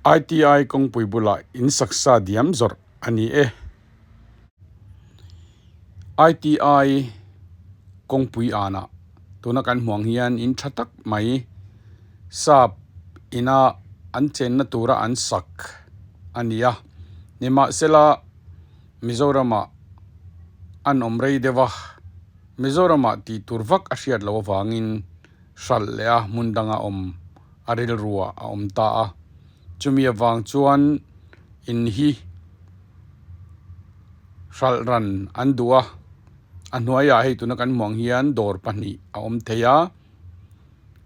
ITI kawngpui bulah in saksa diam zawrh a ni e. ITI kawngpui anah tuna kan hmuh ang hian in tha tak mai sap ina an chenna tura an sak a ni a nimahsela Mizoramah an awm rei deuh a Mizoramah tih tur vak a hriat loh avangin hralh leh a hmun danga awm a rilruah a awm ta a chumi avang chuan in hi hralh ran an duh a a hnuaiah hei tuna kan hmuh ang hian dawr pahnih a awm thei a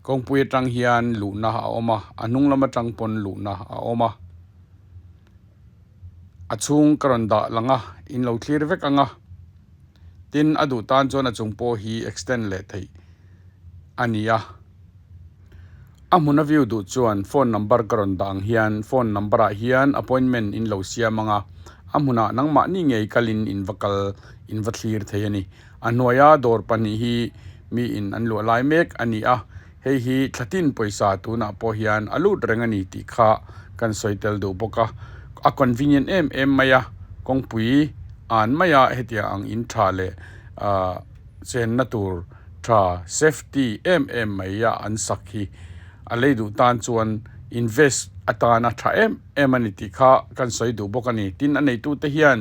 kawngpui atang hian luhna a awm a a hnung lam atang pawn luhna a awm a a chhung ka rawn dah lang a in lo thlir vek ang a tin a duh tan chuan a chung pawh hi extend leh theih a ni a. A hmuna view duh chuan phone number ka rawn dah ang hian phone number ah hian appointment in lo siam ang a, a hmunah nangmahni ngei kalin in va kal in va thlir thei a ni. A hnuaia dawr pahnih hi mi in an luah lai mek a ni a, hei hi thlatin pawisa tunah pawh hian a lut reng a ni tih kha kan sawi tel duh bawk a, a convenient em em mai a, kawngpui an maia hetiang ang in tha leh ahh chenna tur tha safety em em mai a an sak hi a lei duh tan chuan invest atana tha em em a ni tih kha kan sawi duh bawk a ni. Tin a neitute hian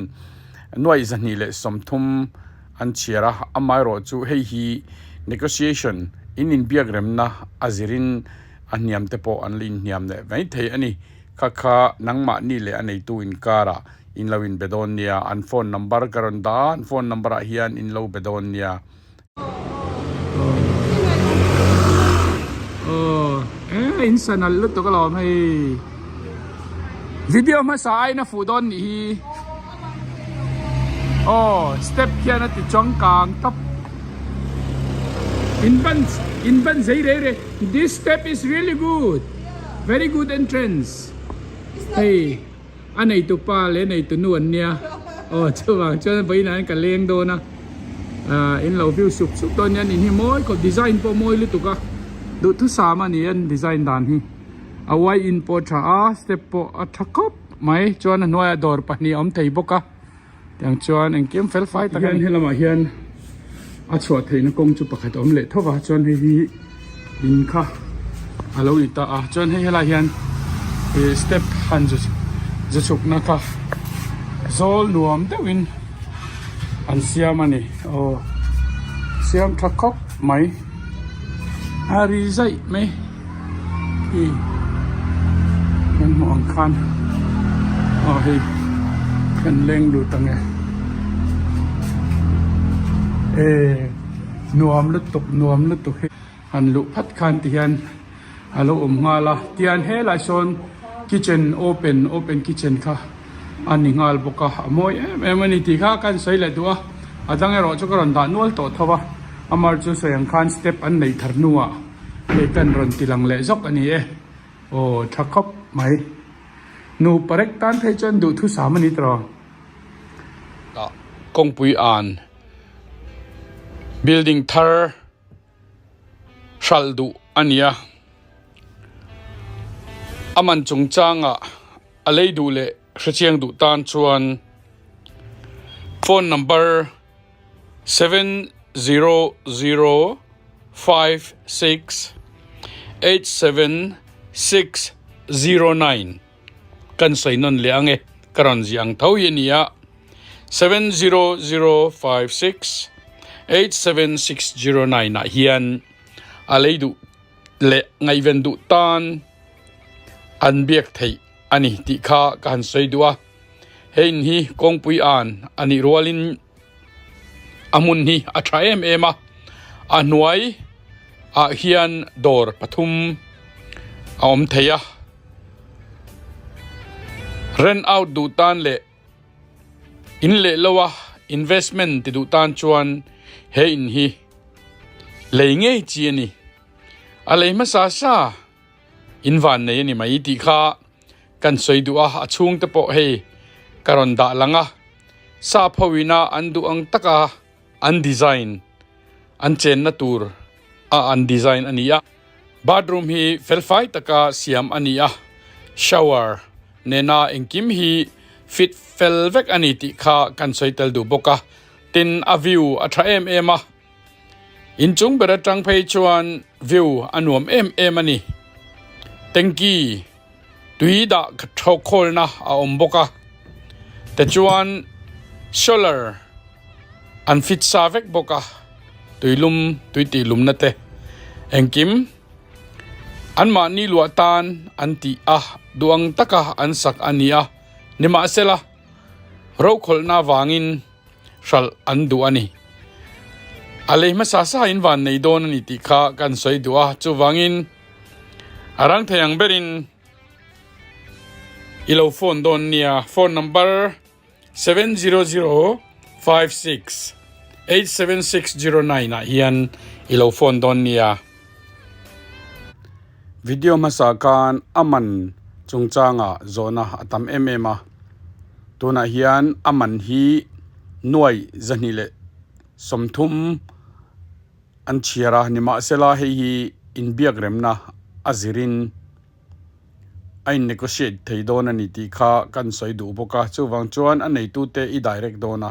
nuaih 230 an chhiar a, amaherawh chu hei hi negotiation in inbiak remna a zirin a hniam te pawh an la inhniam leh mai thei a ni. Kha kha nangmahni leh a neitu inkarah in lo inbe dawn nia, an phone number ka rawn dah a, an phone number ah hian in lo be dawn nia. Aw in sa nalh lutuk alawm hei video hmasa aiin a fuh dawn nih hi aw step khian a ti changkang tawp in ban in ban zei rei rei this step is really good very good entrance hei. A neitu pa leh neitu nu an nia aw chuvang chuan vawiinah hian ka leng dawn a ah in lo view sup sup dawn nia in hi mawi khawp design pawh mawi lutuk a duhthusam a ni an design dan hi a y in pawh a tha a step pawh a tha khawp mai chuan a hnuaiah dawr pahnih a awm thei bawk a. Tiang chuan engkim fel fai tak a ni. Helamah hian a chhuah theihna kawng chu pakhat a awm leh tho va chuan hei hi in kha a lo ni ta a chuan hei helai hian ih step han zu zu chhukna kha zawl nuam deuhin an siam a ni aw siam tha khawp mai a ri zaih mai. Khi kan hmuh ang khan aw hei kan leng lut ang e eh nuam lutuk nuam lutuk hi han luh phat khan ti hian a lo awm nghal a tian helai sawn kitchen open open kitchen kha a ni nghal bawk a a mawi em em a ni tih kha kan sawi leh duh a a dang erawh chu ka rawn dah nual tawh tho a amar chu sawi ang khan step an neih thar hnuah. Hei kan rawn ti lang leh zawk a ni e. Aw tha khawp mai. Nupa rek tan phei chuan duhthusam a ni tawh. Kawngpui an building thar hralh duh a ni a. A man chungchangah a lei duh leh hrechiang duh tan chuan phone number. 7005687609 kan sawi nawn leh ang e ka rawn ziah ang tho hi a ni a 7005687609 ah hian a lei duh leh ngaihven duh tan an biak theih a ni tih kha ka han sawi duh a. Hei in hi kawngpui an a nih rualin a hmun hi a tha em em a, a hnuai ah hian dawr pathum a awm thei a, rent out duh tan leh in leh lo a investment ti duh tan chuan he in hi lei ngei chi a ni, a lei hmasa sa in van nei a ni mai tih kha. Kan sawi duh a, a chhungte pawh hei ka rawn dah lang a, sap ho ina an duh ang taka an design, an chenna tur a an design a ni a. Bathroom hi felfai taka siam a ni a, shower. nena engkim hi fit fel vek a ni tih kha kan sawi tel duh bawk a. Tin, a view a tha em em a. Inchung ber atang phei chuan view a nuam em em a ni. Tanky tui dah khawlna a awm bawk a. Tichuan solar an fit sa vek bawk a, tuilum tui tih lumna te engkim anmahni luah tan an tih a duh ang taka an sak a ni a, nimahsela rokhawlhna avangin hralh an duh a ni. A lei hmasa sa in van nei dawn a ni tih kha kan sawi duh a, chuvangin a rang thei ang berin i lo phone dawn nia, phone number. 70056 87609 ah hian i lo phone dawn nia. Video hmasa khan a man chungchanga zawhna a tam em em a, tunah hian a man hi nuai 230 an chhiar a, nimahsela hei hi inbiak remna a zirin a in negotiate thei dawn a ni tih kha kan sawi duh bawk a, chuvang chuan a neitute i direct dawn a,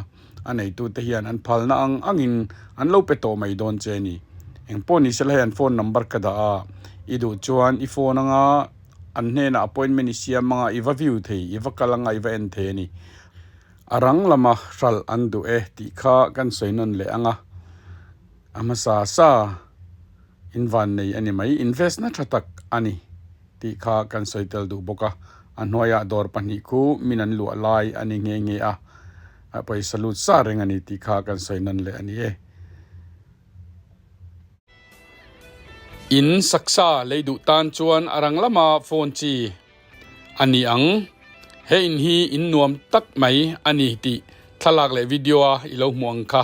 a neitute hian an phalna ang angin an lo pe tawh mai dawn che a ni. Engpawh ni sela hei an phone number ka dah a, i duh chuan i phone anga an hnenah appointment i siam anga i va view thei, i va kal anga i va en thei a ni. A rang lama hralh an duh e tih kha kan sawi nawn leh anga a hmasa sa. In van nei a ni mai, invest na tha tak a ni tih kha kan sawi tel duh bawk a, a hnuaiah dawr pahnih khu min an luah lai a ni nghe nghe a, pawisa lut sa reng a ni tih kha kan sawi nan leh a ni e. In saksa lei duh tan chuan a rang lama phone chi a ni ang, he in hi in nuam tak mai a ni tih thlalak leh video a i lo hmuh ang kha.